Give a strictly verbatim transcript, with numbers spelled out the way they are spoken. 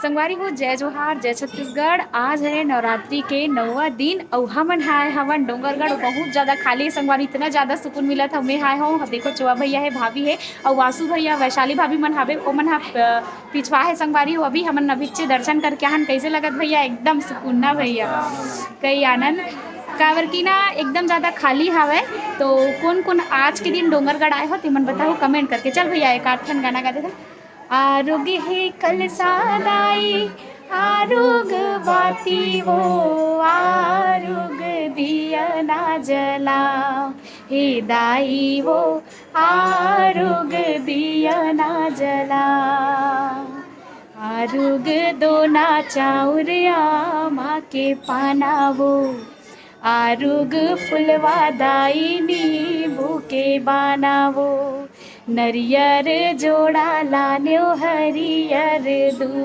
संगवारी हो, जय जोहार, जय छत्तीसगढ़। आज है नवरात्रि के नौवा दिन, अउ हमन हाय हवन डोंगरगढ़। बहुत ज्यादा खाली है संगवारी, इतना ज्यादा सुकून मिलत हवे। हाय हो, देखो, चुआ भैया है, भाभी है, अउ वासु भैया, वैशाली भाभी मन हावे, ओमन हा, अ, पिछवा है संगवारी हो। अभी हमन अभिच्चे दर्शन करके आहन। कैसे लगत भैया? एकदम सुकून ना भैया, कई आनंद। काबर की ना एकदम ज्यादा खाली हावय। तो कोन कोन आज के दिन डोंगरगढ़ आए हो, तेमन बताओ कमेंट करके। चल भैया, एक आध ठन गाना गा देथन। आरुग हे कलसा दाई, आरुग बाती वो, आरुग दिया ना जला, हे दाई वो, आरुग दिया ना जला। आरुग दोना चाउर आमा के पाना वो, आरुग फुलवा दाई नींबू के बाना वो, नरियर जोड़ा लान्यो हरियर दूबे